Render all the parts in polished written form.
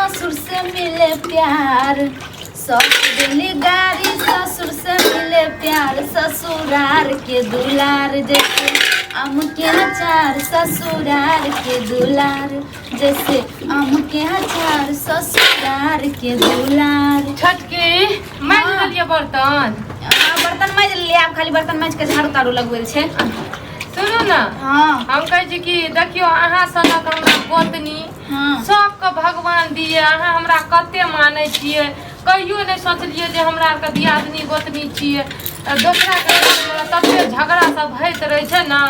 ससुर से मिले प्यार। सास देली गारी ससुर से मिले प्यार, ससुरार के दुलार जैसे आम के अचार, ससुरार के दुलार जैसे आम के अचार, ससुरार के दुलार। छोटकी माजि लेलियै बर्तन? आ, बर्तन माजि लेलियै, आब खाली बर्तन माजि के झाड़ू ताड़ू लगबै छै। सुनू ने। हाँ। हम कहै छी कि देखियौ, अहाँ सनक हमरा गोतनी सबके भगवान दिए। अहाँ हमरा कते मानै छियै, कहियो नहि सोचलियै जे हमरा आरके दियादनी गोतनी छियै। दोसराके घरमे तते झगड़ा सब होइत रहै छै ने,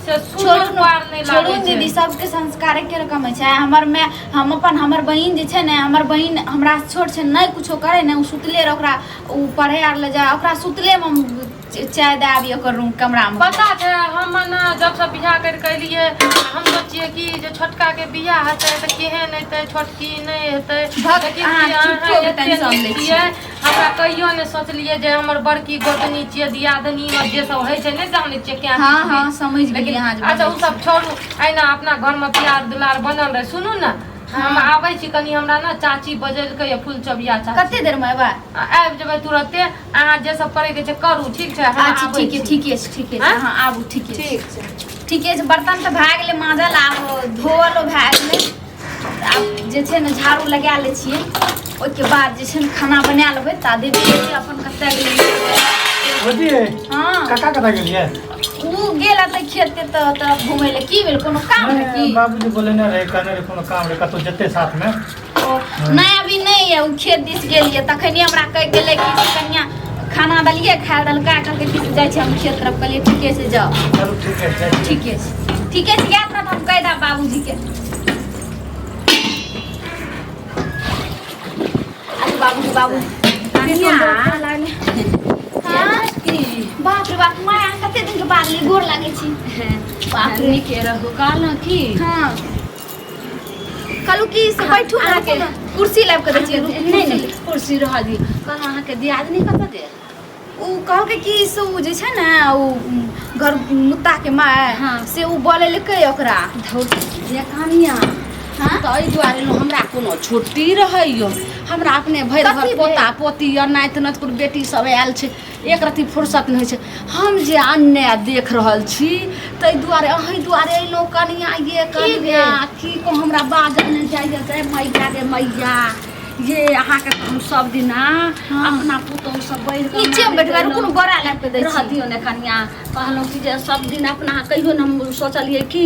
से छोड़ू सुनल पार नहि छोड़ू लागै दीदी छै। सबके संस्कार एके रकम होइ छै। हमर माय, हम अपन हमर बहिन जे छै ने, हमर बहिन हमरा से छोट छै, नहि कुछो करे ने, ओ सुतले रह, ओकरा ओ पढ़े आर ले जाय, ओकरा सुतले मे हम चाय दए आबी ओकर रूम कमरामे। पता छै, हम ने जब से बियाह करि कऽ एलियै, हम सोचियै कि जे छोटकाके बियाह हेतै तऽ केहन हेतै, छोटकी नहि हेतै। भक, लेकिन अहाँ कि अहाँ झूठोके एते टेंशन नीक लै छी। छियै, हमरा कहियो नहि सोचलियै जे हमर बड़की गोतनी छियै, दियादनीमे जे सब होइ छै नहि जानै छियै क्या। हँ हँ, समझि लेकिन गेलियै अहाँ जे अच्छा, बजै ओ सब छोड़ू, एहिना अपना घरमे प्यार दुलार बनल रहै। सुनू ने, हम आबै छी कनी, हमरा ने चाची बजेलकै यऽ, फूल चबिया छी। चाची। कते देरमे एबै? आबि जेबै तुरते। अहाँ जे सब करैके छै करू, ठीक छै? हम अच्छा। आबै ठीक छी। ठीके छै, ठीके छै। आँय? हँ, आबू, ठीके छै। ठीक छै। ठीके छै। बर्तन तऽ भए गेलै माजल, आब धोअलो भए गेलै। आब जे छै ने झाड़ू लगा लै छियै, ओहिके बाद जे छै ने खाना बना लेबै। ता देवी अपन कतऽ गेलै? भौजी। हँ। काका कतऽ गेलियै? ओ गेल तऽ खेत तऽ तऽ घुमै लए। की भेल, कोनो काम है की? बाबूजी बोलेने रहै, कहने रहै कोनो काम रहै, कतहु जेतै साथमे। ओ नहि, अभी नहि यऽ, ओ खेत दिस गेल यऽ। तखने हमरा कहि गेलै कि से कनिया खाना देलियै खाय देलका, कहलकै कि से जाइ छी हम खेत तरफ। कहलियै ठीके छै, जाउ। चलू, ठीक है, जाइ छी। ठीके छै, ठीके छै। याद ने तऽ हम कहि देब बाबूजीके। अच्छा बाबूजी, बाबू कनिया। हाँ? बाप रे बाप, माय, अहाँ कते दिन के बाद ले, गोर लागै छी। बाप रे। नीके रहू। कहलहुँ की? हाँ, कहलहुँ कि से बैठू ने, अहाँके- रुकू ने, कुर्सी लाबि कऽ दै छी, रुकू, नहि कुर्सी। नहि, कुर्सी रहऽ दियौ। कहलहुँ अहाँके दियादनी कतऽ गेल? ओ कहलकै कि से ओ जे छै ने ओ घर मुत्ताके माय, से ओ बोलेलकै ओकरा। धौर जे कनिया। हाँ? तऽ एहि दुआरे ने हमरा कोनो छुट्टी रहैया, हमरा अपने भरि कथी घर भेल? पोता पोती यऽ, नाति नतकुर बेटी सब आयल छै, एक रत्ती फुर्सत नहि होइ छै। हम जे अन्याय देख रहल छी ताहि दुआरे अहीं दुआरे अयलहुँ कनिया ये। कनिया, की कहू, हमरा बाजल नहि जाइए। जय मैया गे मैया ये, अहाँके तऽ हम सब दिना अपना पुतहु सब बढ़ि कऽ नीचे मे बैठबै, रुकू ने, बोरा लाबि कऽ दै रह छी। दियौ ने कनिया। कहलहुँ कि जे सब दिन अपना कहियो ने हम सोचलियै कि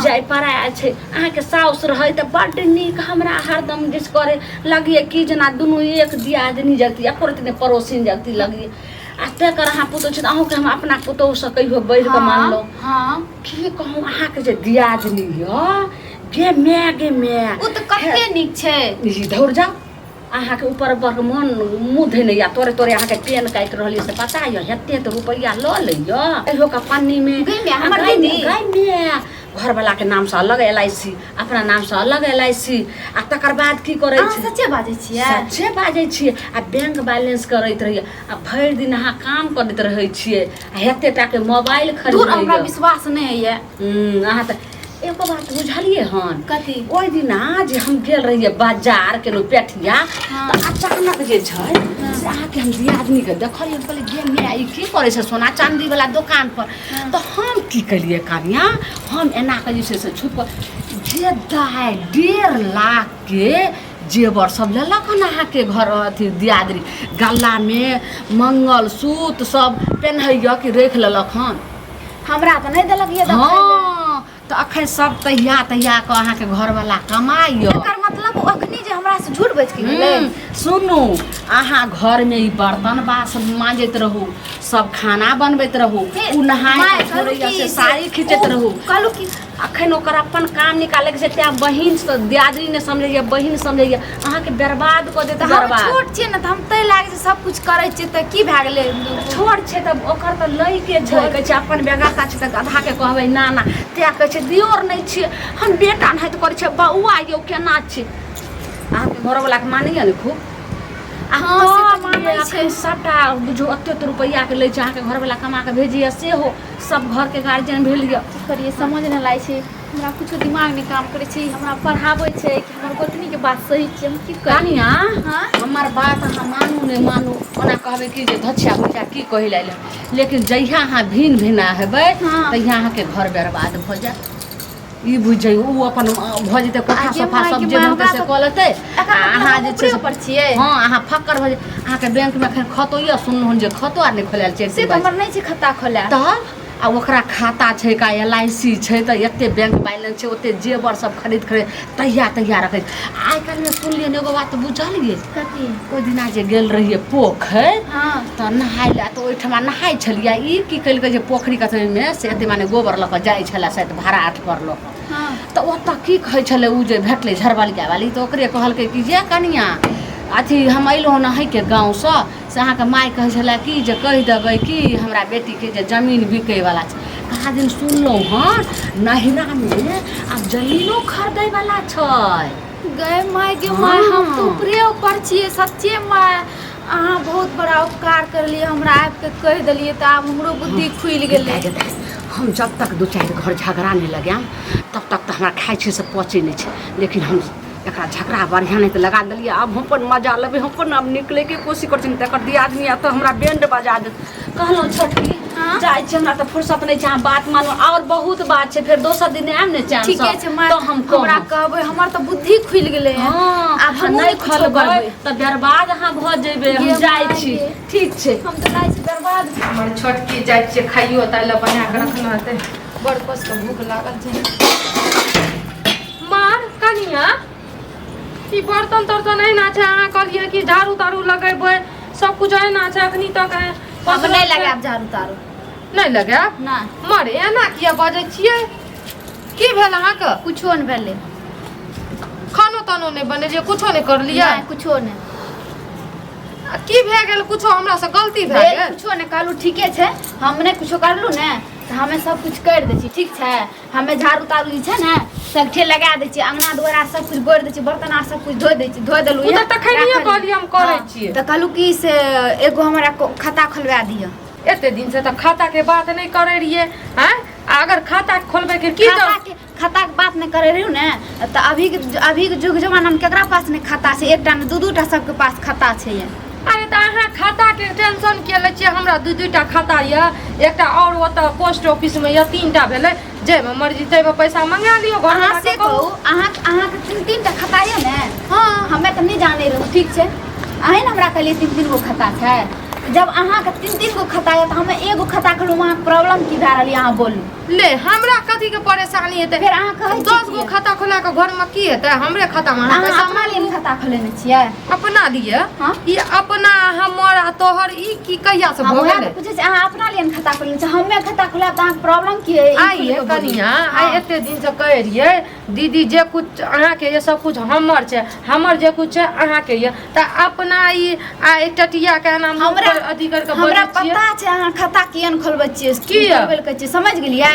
जाय पराया छै। अहाँके साउस रहै तऽ बड्ड नीक, हमरा हरदम दिस करे लगिए कि जेना दुनू एक दियादनी जगती, एको रत्ती नहि पड़ोसिन जगती लगिए। आ तेकर अहाँ पुतहु छी तऽ अहूँके हम अपना पुतहुसँ कहियो बढ़ि कऽ मानलहुँ। की कहूँ, अहाँके जे दियादनी यऽ, गे माय गे माय। ओ तऽ कते नीक छै। ई दौड़ जाउ, अहाँके ऊपर ऊपर मन मुँह धोने या तोरे तोरे अहाँके पेन काटि रहल यऽ से पता यऽ? हेते तऽ रुपैआ लऽ लैय कहियो के पन्नीमे। गै माय, हमर गै दीदी? गै माय, घरवलाके नामसँ अलग एल I C, अपना नामसँ अलग एल I C. आ तकर बाद की करै अहाँ छै? सच्चे बाजै छियै? सच्चे बाजै छियै। आ बैंक बैलेंस करैत रहैया, आ भरि दिन अहाँ काम करैत रहै छियै आ हेते टाके मोबाइल दूर, हमरा खरीद। विश्वास नहि होइए। अहाँ तऽ एगो बात बुझलियै हन? कथी? ओहि दिना जे हम गेल रहियै बाजार केलहुँ पेठिया, तऽ अचानक जे छै से अहाँके हम दियादनीके देखलियै। हम कहलियै गे माय, ई की करै छै सोना चाँदीवला दोकानपर? तऽ हम की केलियै कनिया, हम एना कऽ जे छै से छुप कऽ जे दाइ 1.5 लाखके जेवर सब लेलक हन अहाँके घर अथी दियादनी, गलामे मंगलसूत्र सब पेन्हैया कि राखि लेलक हन। हमरा तऽ नहि देलक ये देखै लए। हँ, तऽ अखन सब तहिया तहिया कऽ अहाँके घरवला कमाइया। एकर मतलब ओ अखनी जे हमरा से झूठ बजि के गेलै। सुनू, अहाँ घरमे ई बर्तन बासन मांजैत रहू, सब खाना बनबैत रहू, हे, ओ नहाय माय, के कहलहुँ छोड़ैया कि से साड़ी खींचैत रहू। कहलहुँ कि अखन ओकर अपन काम निकालैके छै, तेँ बहिन से दियादनी नहि समझैया, बहिन समझैया, अहाँके बर्बाद कऽ देत। तऽ हम बर्बाद। छोट छियै ने, तऽ हम ताहि लागे से सब कुछ करै छियै, तऽ की भए गेलै? छोट छै तऽ ओकर तऽ लैके छै। कहै छै अपन बेगरता छै तऽ गधाके कहबै ना ना, तेँ कहै छै दियोर नहि छियै हम, बेटा नहि तऽ करै छै बौआ यौ केना छै। अहाँके घरवलाके मानैया ने खूब? आ हँ, से तऽ तब मानै ये छै। अखन सबटा बुझू ओते ओते रुपैआके लै छै अहाँके घरवला, कमा कऽ भेजैया सेहो सब घरके गार्जियन भेल यऽ। की करियै, समझ नहि लागै छै हमरा, कुछो दिमाग नहि काम करै छै। हमरा पढ़ाबै छै कि हमर गोतनीके बात सही छै, हम की करियै? कनिया, हाँ? हमर बात अहाँ मानू नहि मानू, ओना कहबै कि जे धछिया भुछिया की कहै लए अयलै, लेकिन जहिया अहाँ भिन भिना हेबै हाँ। तहिया अहाँके घर बर्बाद भऽ जायत, ई बुझि जइयौ। ओ अपन भऽ जेतै कोठा आगे सोफा माय सब के जे माय, बनतै हमरा से तऽ- कऽ लेतै। एखन आ अहाँ हम जे छै ऊपरे से ऊपर छियै। हँ, अहाँ फक्कर भऽ जाय। अहाँके बैंकमे एखन खतो यऽ, सुनलहुँ हन जे खतो आर नहि खोलायल छै। से तऽ हमर नहि छै खाता खोलायल। तब आ ओकरा खाता छै का एल I C छै, तऽ एते बैंक बैलेंस छै, ओते जेवर सब खरीद खरीद तहिया तहिया रखै छै। आइ काल्हिमे सुनलियै ने एगो बात, बुझलियै? कथी? ओहि दिना जे गेल रहियै पोखरि हाँ तऽ नहाय लए, तऽ ओहिठमा नहाय छलियै। ई की केलकै जे पोखरिके अथीमे से एते माने गोबर लऽ कऽ जाइ छलै शायद भाड़ा आठ पर लऽ कऽ। हाँ तऽ ओतऽ की कहै छलै ओ जे भेटलै झरबलिया वाली, तऽ ओकरे कहलकै कि जे कनिआ अथी हम अयलहुँ हन अहीँके गाँवसँ, से अहाँके माय कहै छलै कि जे कहि देबै कि हमरा बेटीके जे जमीन बिकैवला छै। कहाँ दिन सुनलहुँ हन नहिरामे आब जमीनो खरीदैवला छै। गए माय गे माय, हम तऽ हाँ। ऊपरे ऊपर छियै। सच्चे माय, अहाँ बहुत बड़ा उपकार करलियै, हमरा आबि कऽ कहि देलियै, तऽ आब हमरो बुद्धि खुलि गेलै। दाइ गे दाइ, हम जब तक दू चारि घर झगड़ा नहि लगायब तब तक तऽ हमरा खाइ छै से पचै नहि छै, लेकिन हम एकरा झगड़ा बढ़िआँ नहि तऽ लगा देलियै। आब हम अपन मजा लेबै, हम अपन आब निकलैके कोशिश करै छी, नहि तऽ एकर दियादनी आब तऽ हमरा बैंड बजा देत। कहलहुँ छोटकी, हाँ? जाइ छी, हमरा तऽ फुर्सत नहि छै। अहाँ बात मानू, आओर बहुत बात छै, फेर दोसर दिन आयब ने चैनसँ ठीके छै माय, तऽ हम हमरा कहब। कहबै, हमर तऽ बुद्धि खुलि गेलै हँ। हँ, आब आ हमहूँ नहि नहि कुछो खोलबै करबै। तऽ बर्बाद अहाँ भऽ जेबै। हम गे जाइ माय छी। गे। ठीक छै। हम तऽ लागै छै बर्बाद। हमर छोटकी, जाइ छियै खाइयो ताहि लए बना कऽ रखना हेतै, बड़ कस कऽ भूख लागल छै। मार कनिया, ई बर्तन तर्तन एहिना छै। अहाँ कहलियै कि झाड़ू ताड़ू लगेबै, सब कुछ एहिना छै अखनी तक। हम नहि लगायब झाड़ू ताड़ू। नहि लगायब? नहि। मर, एना किया बजै छियै? की भेल अहाँके? कुछो नहि भेलै। खानो तानो नहि बनेलियै, कुछो नहि करलियै? नहि, कुछो नहि। आ की भए गेल? कुछो हमरा से गलती भए भेल गेल? कुछो नहि, कहलू ठीके छै। हम नहि कुछो करलू ने तऽ हमे सब कुछ करि दै छी, ठीक छै? हमे झाड़ू ताड़ू जे छै ने सगठे लगा दै छियै, अंगना दुआरा सब कुछ बोरि दै छियै, बर्तन आर सब कुछ धो दै छियै, धो देलहुँ। ओ तऽ तखनिये कहलियै हम करै छियै। तऽ कहलहुँ कि से एगो हमरा खाता खोलवा दिअ। एते दिन से तऽ खाता के बात नहि करै रहियै आँय, आ अगर खाता खोलबै के की खाता के, खाता के बात नहि करै रहियौ ने तऽ अभीके युग जमानामे केकरा पास नहि खाता छै? एकटा ने, दू दूटा सबके पास खाता छै ये। अरे तऽ अहाँ खाता के टेंशन किया लै छियै? हमरा दू दूटा खाता यऽ, एकटा आओर ओतऽ पोस्ट ऑफिस मे यऽ, तीनटा भेलै। जाहिमे मर्जी ताहिमे पैसा मंगा लियौ घर। अहाँ से कहू, अहाँके तीन तीन टा खाता यऽ ने? हँ। हमे तऽ नहि जानै रहू, ठीक छै? अहीं ने हमरा कहलियै तीन तीन गो खाता छै। जब अहाँके तीन तीन गो खाता यऽ तऽ हमे एगो खाता खोलू, अहाँके प्रॉब्लम की भए रहल यऽ, अहाँ बोलू। ले, हमरा कथी के परेशानी हेतै? फेर अहाँ कहै छियै 10 गो किया? खाता खोला के घर में की हेतै? हमरे खाता में अहाँ अहाँ पैसा अपना लिए खाता खोलेने छियै? अपना लिए? हाँ? ई अपना हमर आ तोहर ई की कहिया से हम भऽ वएह गेलै? तऽ पूछै छी, अहाँ अपना लिए खाता खोलेने छियै, हमे खाता खोलाब तऽ अहाँके प्रॉब्लम की है? ई आइ खोलि ये कऽ बोलू। कनिया, आइ हाँ। एते दिन से कहै रहियै दीदी जे कुछ अहाँके ये सब कुछ हमर छै, हमर जे कुछ छै अहाँके ये, तऽ अपना ई आ टटिया के एना मुँह हमरा पर अथी कर के हमरा बजै छियै। पता छै अहाँ खाता किया ने खोलबै छियै। किया? खोलबै लए कहै छियै, समझ गेलियै?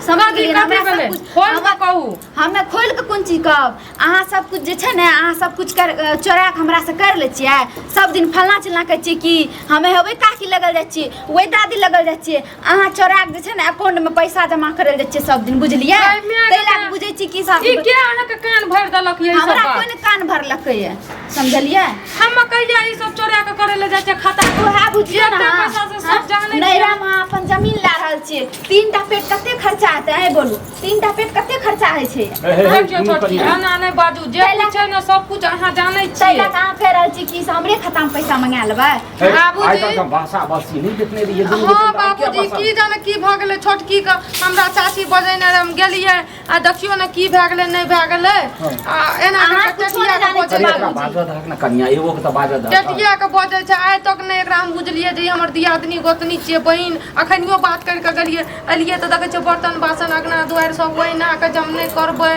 समझ कथी गेलियै? कथी हमरा सब भेलै? कुछ खोलि कऽ कहू। हमे खोलि कऽ कोन चीज कहब? अहाँ सब कुछ जे छै ने, अहाँ सब कुछ कर चोरा कऽ हमरा से कर लै छियै। सब दिन फलना चिलना कहै छियै कि हमे हेबै काकी लगल जाइ छियै, ओहि दादी लगल जाइ छियै। अहाँ चोरा कऽ जे छै ने अकाउंट में पैसा जमा करै लए जाइ छियै सब दिन, बुझलियै? गै माय ताहि लए गे। कऽ बुझै छी कि सब ई के अहाँके कान भरि देलक ये ई सब हमरा बात? कोइ ने कान भरलकै ये, समझलियै? हम कहिया ई सब चोरा के करे ले जाइ छियै खाता? उएह बुझियौ ने। एते पैसा से सब जानै छियै। नैहरामे अहाँ अपन जमीन लए रहल छियै, तीन टा पेट कते खर्चा हेतै? अहीं बोलू, तीन टा पेट कते खर्चा होइ छै? देखियौ छोटकी, एना नहि बाजू। जे कुछ छै ने सब कुछ अहाँ जानै ताहि छियै। लए कऽ अहाँ कहि रहल छी कि से हमरे खाता मे पैसा मंगा लेबै। बाबूजी। आइ तक हम भाषा भाषी नहि देखने रहियै दुनू हँ गोटे तऽ आब किया बाबूजी, भाषा की जाने की भऽ गेलै छोटकी के। हमरा चाची बजेने रहै, हम गेलियै आ देखियौ ने की भए गेलै नहि भए गेलै। आ एना अहाँ कऽ कुछो नहि टटिया के जानै बजै छियै। अरे एकरा छै। बाजऽ दहक ने कनिया, एगो के तऽ बाजऽ दहक। टटिया के बजै छै। आइ तक नहि एकरा हम बुझलियै जे ई हमर दियादनी गोतनी छियै, बहिन। अखनियो बात करि कऽ गेलियै, एलियै तऽ देखै छियै बर्तन बासन अगना दुआरि सब ओहिना कऽ जे हम नहि करबै,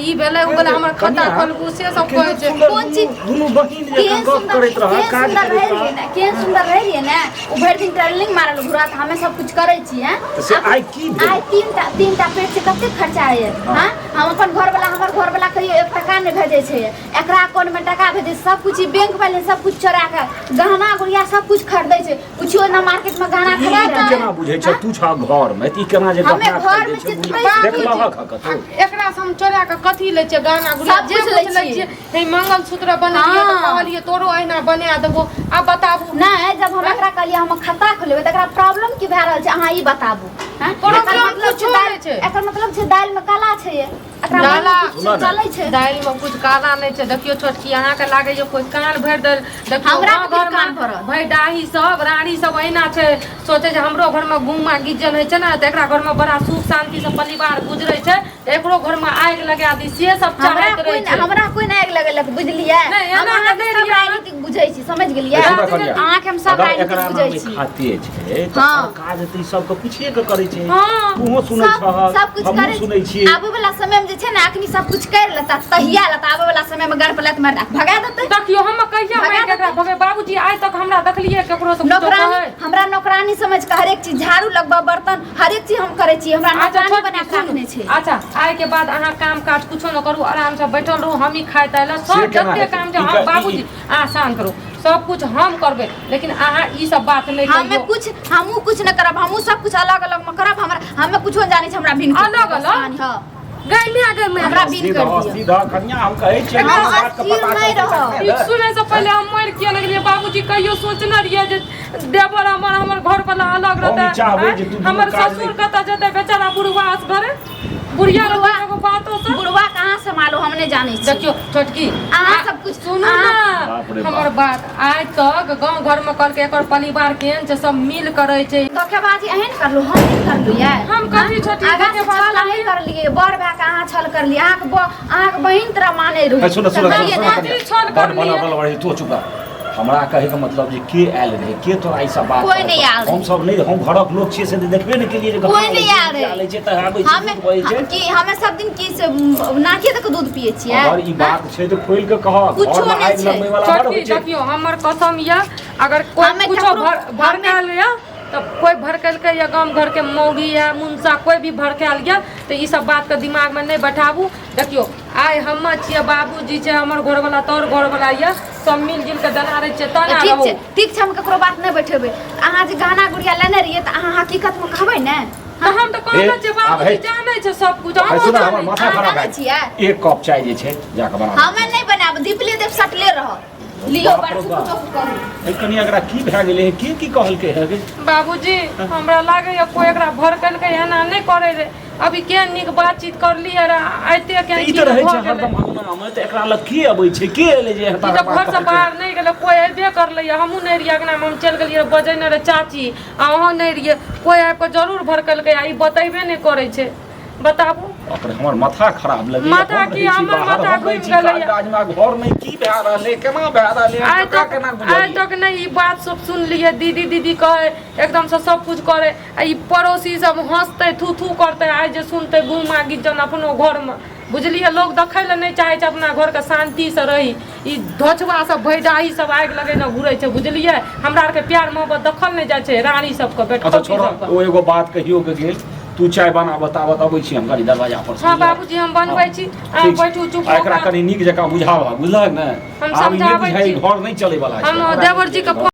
ई भेलै ओ भेलै, हमर खाता कनिया, खोलबू से सब कहै छै। कोन चीज? दुनू बहिन जकाँ केहन गप सुन्दर करैत रहऽ, केहन काज सुन्दर करैत रहै रहऽ। रहियै ने, केहन सुन्दर रहै रहियै ने, ओ भरि दिन ट्रेवलिंग मारल घुरा तऽ हमे सब कुछ करै छियै। तऽ से आइ की भेल? आइ तीनटा तीनटा पेट छै, कते खर्चा होइए? हाँ, हम अपन घरवाला, हमर घरवाला कहियो एक टका टका नहि भेजै छै, एकरा अकाउंट में टका भेजै छै, सब कुछ ई बैंक बैलेंस सब कुछ चोरा के गहना गुड़िया सब कुछ खरीदै छै। पूछियो ना मार्केट में गहना ई खरीद तू केना बुझै छ तू छ घर में ई केना जे हमे गहना घर में खरीदै छै छियै, बुझ देखलहक हक तू। एकरा से हम चोरा के कथी लै छियै गहना गुड़िया सब जे कुछ लै कुछ लै छियै। छियै। हे मंगलसूत्र बनेलियै तऽ हाँ। कहलियै तोरो अहिना बना देबो। आब बताबू नहि, जब हम एकरा कहलियै हम खाता खोलेबै तऽ एकरा प्रॉब्लम की भए रहल छै अहाँ ई बताबू। हैं? प्रॉब्लम एकर मतलब कुछो छै नहि छै। एकर मतलब छै दालि में काला छै ये। एकरा दाला मन मे सुनऽ कुछ ने। चलै छै। दालि में कुछ काला नहि छै। देखियौ छोटकी, अहाँके लागैया कोइ कान भरि देल। देखियौ हमरा गाँव तऽ घरमे कान भरल। भैडाही सब रानी सब अहिना छै, सोचै छै हमरो घरमे गुमा गिज्जन होइ छै ने तऽ एकरा घरमे बड़ा सुख शान्तिसँ परिवार गुजरै छै, तऽ एकरो घरमे आगि लगा दी, से सब हमरा चाहैत कोइ रहै छै। हमरा कोइ नहि आगि लगेलक, बुझलियै? नहि, हम एना तऽ अहाँके नहि सब रहियै। राजनीतिक बुझै छी, समझ गेलियै? सुनऽ कनिया, अहाँके हम सब अगर राजनीतिक एकरा बुझै नाम छी। खाते छै तऽ हाँ। हर काज तऽ ई सबके पूछिए के करै छै। हाँ। तूहो सुनै सब छहक, सब कुछ हमहूँ करै सुनै छियै। आबै वाला समय में जे छै ने अखनी सब कुछ कर लेता तहिया लेता, आबै वाला समय में गड़ पलत मारि दे भगा देतै। देखियौ हम कहिया भगा मारि के एकरा देतै। भगे बाबूजी आइ तक हमरा देखलियै केकरो से कुछो नौकरानी कहै? हमरा नौकरानी समझ के हरेक चीज झाड़ू लगबा बर्तन हरेक चीज हम करै छी, हमरा अच्छा नौकरानी छोटकी बना के सुनू। रखने छै। अच्छा आइ के बाद अहाँ काम काज कुछो न करू, आराम से बैठल रहू, हम ही खाइत आयल से सब केना जते हेतै? काम छै। ई हम बाबूजी अहाँ शांत करू, सब कुछ हम करबै, लेकिन अहाँ ई सब बात नहि हमे कहियौ। कुछ हमहूँ कुछ न करब, हमहूँ सब कुछ अलग अलग में करब। हमरा हमे कुछो न जानै छी, हमरा बिन अलग अलग? हाँ। गै माय, गै माय। हमरा बिन सीधा कर दियौ। सीधा कनिया हम कहै छियै हम हमरा बात के अस्थिर पता नहि चलतै रहब। तखने ई ने। सुनै से पहिले हम मरि किया नहि गेलियै बाबूजी? कहियो सोचने रहियै जे देवर हमर हमर घर वाला अलग हम ई रहतै? चाहबै जे तू दुनू हमर काज ससुर नहि- कतऽ जेतै बेचारा बुढ़वा असगरे? बुढ़िया बुढ़वा- एगो बातो से बुढ़वा कहाँ से मालो हम नहि जानै छी। देखियौ छोटकी, अहाँ सब कुछ सुनू अहाँ- ना बाप रे हमर बाप। बात। आइ तक गाँव घर में कहलकै एकर परिवार केहन छै, सब मिल करै छै। धोखेबाजी अहें ने करलू, हम नहि करलू ये। हम कथी छोटी आगाँ से धोखेबाजी छल अहें करलियै, बड़ भए के अहाँ छल करलियै, अहाँके अहाँके बहिन तोरा मानै रहै। ए, सुन सुन सुन करलियै सुन ने? कनिया। कथी छल बड़ करलियै? बड़ा बड़ा बड़ा तू चुप रह। हमरा कहै के मतलब जे के आयल रहै, के तोरा ई सब बात कोइ कहलकौ? नहि आयल रहै। हम सब नहि, हम घरक लोक छियै से तऽ देखबे नहि केलियै जे कोइ गहना नहि लै छै, आयल रहै। लै छै तऽ आबै छै, हमे दूध बहै छै। की हमे सब दिन की से नाके तक दूध पियै छियै? अगर ई बात छै तऽ खोलि के कहऽ, कुछो घरमे नहि आगि छै। लगबै वाला बड़ छोटकी होइ छै। देखियौ हमर कसम यऽ, अगर कोइ हमे कुछो ककरो- भड़कायल यऽ तऽ कोइ भड़केलकै या गाम घरके मौगी या मुनसा कोइ भी भड़कायल यऽ तऽ ई सब बातके दिमागमे नहि बैठाबू। देखियौ आइ हम छियै, बाबूजी छै, हमर घरवला तोहर घरवला यऽ, सब मिल जुल के दना रहै छियै तना ठीक रहू। छै, ठीक छै, हम ककरो बात नहि बैठेबै। अहाँ जे गहना गुड़िया लेने रहियै तऽ अहाँ हकीकतमे कहबै ने? तऽ हम तऽ कहने हे, छियै आब बाबूजी हे। जानै छै सब कुछ, है, हमहूँ सुन हमर जानै माथा अहाँ खराब जानै भए छियै? गेल। एक कप चाय जे छै जाके बना दे। हमे नहि बनायब, दीपले देव सटले रह लियो बाप रे बर्फी बाप। कुछो कहू। ए कनिया एकरा की भए गेलै हे? के की कहलकै हे गे? बाबूजी हमरा लागैया कोइ एकरा भड़केलकै, एना नहि करै रे। अभी के नीक बातचीत करलियै रे, आइते के तऽ ई की तऽ रहै भऽ छै गेलै? हरदम अंगनामे, तऽ एकरा लग के अबै छै, के एलै जे ई एहन तऽ बात घरसँ कहलकै? बाहर नहि गेलै, कोइ अयबे करलै। हमहूँ नहि रहियै अंगनामे, हम चलि गेलियै बजेने रहै चाची आ अहूँ नहि रहियै, कोइ आबि कऽ जरूर भड़केलकै आ ई बतेबे नहि करै छै। बताबू बाप रे, हमर माथा खराब लगैया। माथा हम की, रहै छी हमर बाहर, माथा हम रहै घुमि छी गेलैया। काज काजमे, घरमे की भए रहलै, केना भए रहलै, आइ ककरा तक केना आइ बुझलियै? तक नहि ई बात सब सुनलियै। दीदी दीदी कहै एकदमसँ सब कुछ करै आ ई पड़ोसी सब हँसतै थू थू करतै आइ जे सुनतै गुमा गिज्जन अपनो घरमे, बुझलियै? लोक देखै लए नहि चाहै छै अपना घरके शान्तिसँ रही। ई धोछुआ सब भैडाही सब आगि लगेने घुरै छै, बुझलियै? हमरा आरके प्यार मोहब्बत देखल नहि जाइ छै रानी सबके अच्छा बेटखौटी छोड़, सबके। ओ एगो बात कहियो के गेल, तू चाय बनाबऽ ताबत अबै छी हम कनी दरवाजा पर से, हाँ बुझलहक? बाबूजी हम बनबै छी, अहाँ ठीक छै। बैठू चुप आ एकरा भऽ कऽ। कनी नीक जकाँ बुझाबऽ, बुझलहक ने? हम आब ई नहि समझाबै बुझाइ छी। घर नहि चलै वाला छै। हम देवर जी के